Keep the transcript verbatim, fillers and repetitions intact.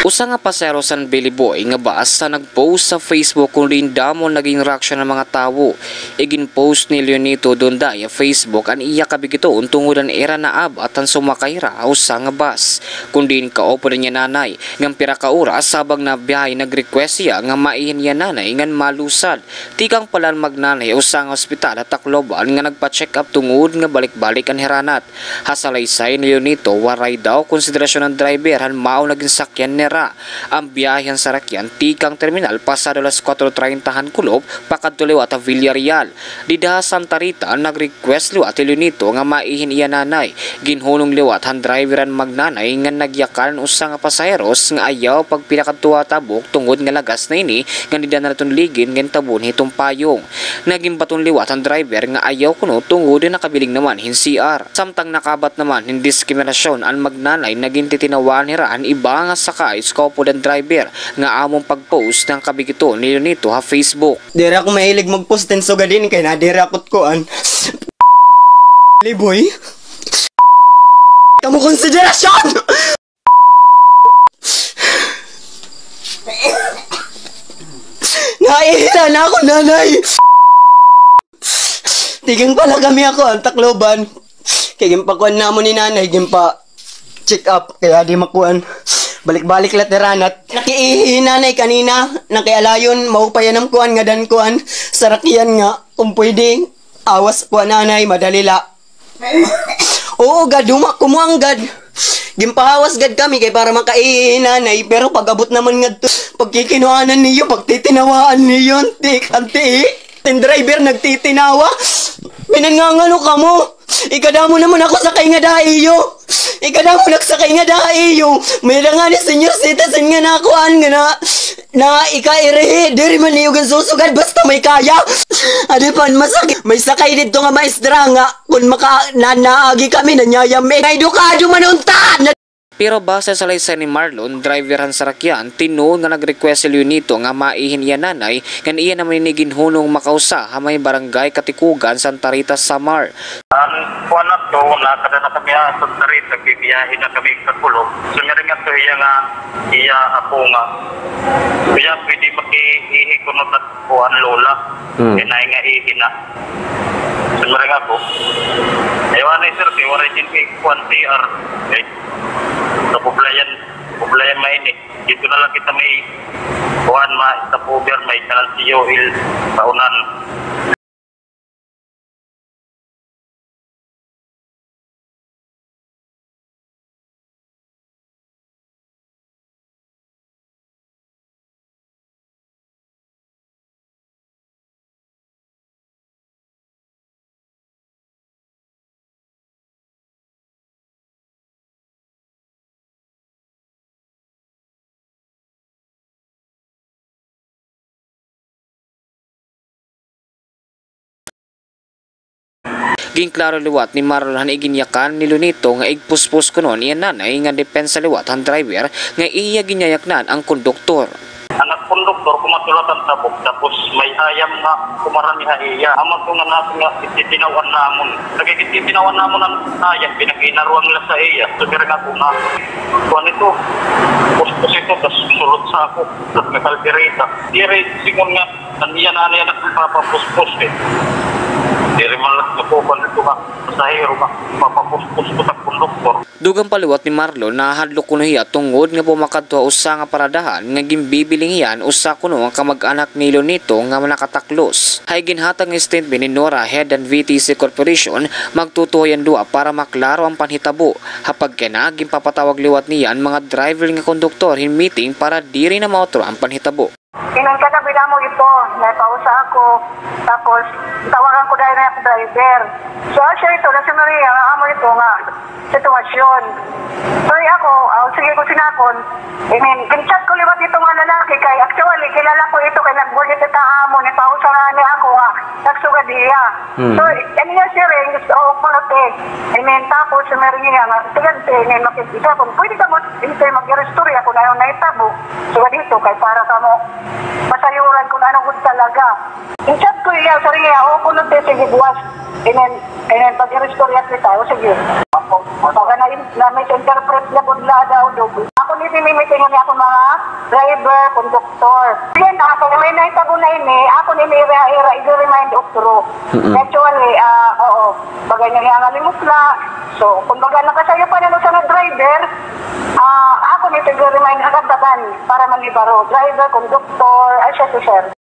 Usa nga pasahero san Billy Boy nga bus an nag-post sa Facebook kun diin damo nagin reaksyon an mga tawo. Igin-post ni Leonito Donday ha Facebook an iya kabigitoon tungod han ira naab-at han sumakay hira ha usa nga bus. Kun diin kaupod an iya nanay ngan pira ka oras habang nabiyahe nag-request hiya nga maihi an iya nanay ngan malusad. Tikang pa la an magnanay ha usa nga ospital ha Tacloban nga nagpa-check-up tungod nga balik-balik an hiranat. Ha salaysay ni Leonito, waray daw konsiderasyon an driver han mao nagin sakyan nira. An biyahe han sarakyan tikang terminal pasado alas kuwatro treinta han kulop pakadto liwat ha Villareal. Dida ha Santa Rita, nag-request liwat hi Leonito nga maihi an iya nanay. Ginhunong liwat han driver an magnanay ngan nagyakan an usa nga pasaheros nga ayaw pagpila kadto ha tabok tungod nga lagas na ini ngan dida na la iton ligid nga gintaboan hiton payong. Nagin baton liwat han driver nga ayaw kuno tungod nga nakabiling naman hin C R. Samtang nakabat naman hin diskriminasyon an magnanay, nagin titinawaan hira han iba nga sakay sa kaupod han driver nga amon pag-post han kabigitoon ni Leonito ha Facebook. Diri ako mahilig mag-post hin sugad hini kay nadiri ako kuan. Liboy. Kamo konsiderasyon! Naihi na ako, nanay! Tikang pa la kami ha kuan, Tacloban. Kay ginpakuan namon ni nanay, ginpa-check up, kay adi makuan. Balik-balik la it hiranat. Nakiihi nanay kanina, nakialayon, maupay an am kuan, ngadan kuan, sarakyan nga, kun pwede, awas kuan nanay, madali la. Oo, gad, huma ko mo ang gad. Ginpahawas gad kami kay para makaihi nanay, pero pag-abot naman ngadto, pagkikinuhanan niyo, pagtitinawaan niyo, antik, antik. Tin driver nagtitinawa. Pinangangano kamo. Ikadamo naman ako sakay ngada ha iyo. Ikadamo nagsakay ngada ha iyo. May ra ngani senior citizen nga nakuan nga na, na ikairihi. Diri man niyo ginsusugad basta may kaya. Adi pa an masakit. May sakay didto nga maestra nga kun maka, na, naagi kami, nanyayam, eh. May dukado man unta. Pero base sa salaysay ni Marlon, driver han sarakyan, tinuod nga nag-request si Leonito nga maihi an iya nanay, ngan iya naman ini ginhunong makausa ha may barangay Katikugan, Santa Rita, Samar. An kuan adto, nakada na kami ha Santa Rita, bibiyahe na kami kakulop. Sumiring adto iya nga, iya apo nga, "Kuya, pwede makiihi kuno ta kuan, lola?" Hmm. Kay naay nga ihi na. Sumiring ako, "Ayaw anay, sir, kay waray didi kuan, C R." Eh, sa Poblayan, Poblayan man ini. Didto na la kita may kuan, ma, stopover, may kanan si Joel sa unan. Ginklaro liwat ni Marlon han iginyakan ni Leonito nga igpuspos kuno an iya nanay nga depensa liwat han driver nga iya ginyayaknan an konduktor. An nagkonduktor kumadto la han tabok, tapos may hayam nga kumarani ha iya. Amo to nga nasa nga ititinawan namon. Nagkikititinawan namon an hayam, pinakinaruwang la sa iya. Sumiring ako nga, kuan ito, puspos ito, tas sulod sa ako, tas may kaldereta. Diri, sigon nga, an iya nanay an nagpapapuspos, eh. Diri man la ako, kuan ito nga, pasahero nga, papapuspos ko sa konduktor. Dugang pa liwat ni Marlon, nahadlok kuno hiya tungod nga pumakadto ha usa nga paradahan nga ginbibiling hiya han usa kuno nga kamag-anak ni Leonito nga nakataklos. Ha iginhatag nga statement ni Nora, head han V T C Corporation, magtutuhay an duha para maklaro an panhitabo. Ha pagkana, ginpapatawag liwat niya an mga driver nga konduktor hin meeting para diri na mautro an panhitabo. Ingon kagabi namo ito, nagpausa ako, tapos tawagan ko dahil na ako driver. So, siya ito, nasimulihan nga amo ito nga sitwasyon. So, ako, ah, sige ko sinakon. I mean, gin-chat ko liwat ito nga lalaki kay actually, kilala ko ito kay nag-work ito ta amo, nagpausa nga ni ako nga nagsugad iya. Hmm. So, ano niya siya rin, gusto ko puno, te. I mean, tapos, sumiring niya nga, sige, te, I mean, makikita kung pwede ka mo, hindi mag-iristorya kung ano nahitabo. So, dito, kay para ka mo, masayuran kung ano gud talaga. In-chat ko iya, sabi niya, "Oo, kuno, te, sige, buwas." And then, and then, pag-iristorya kita, o sige. Baga na, na misinterpret na pud la daw, dog. Ako ni tinimitingan niya ako mga driver, konduktor. Yan, ako may nahitabo na ini, ako ni ira, ira, i-remind utro. Mm-mm. Actually, ah, oo. Bagay niya nga limos la. So, kung baga nakasayo pa nila sa mga driver, ah, ako ni tig-remind agad-agad para manibaro. Driver, konduktor, ay siya si sir.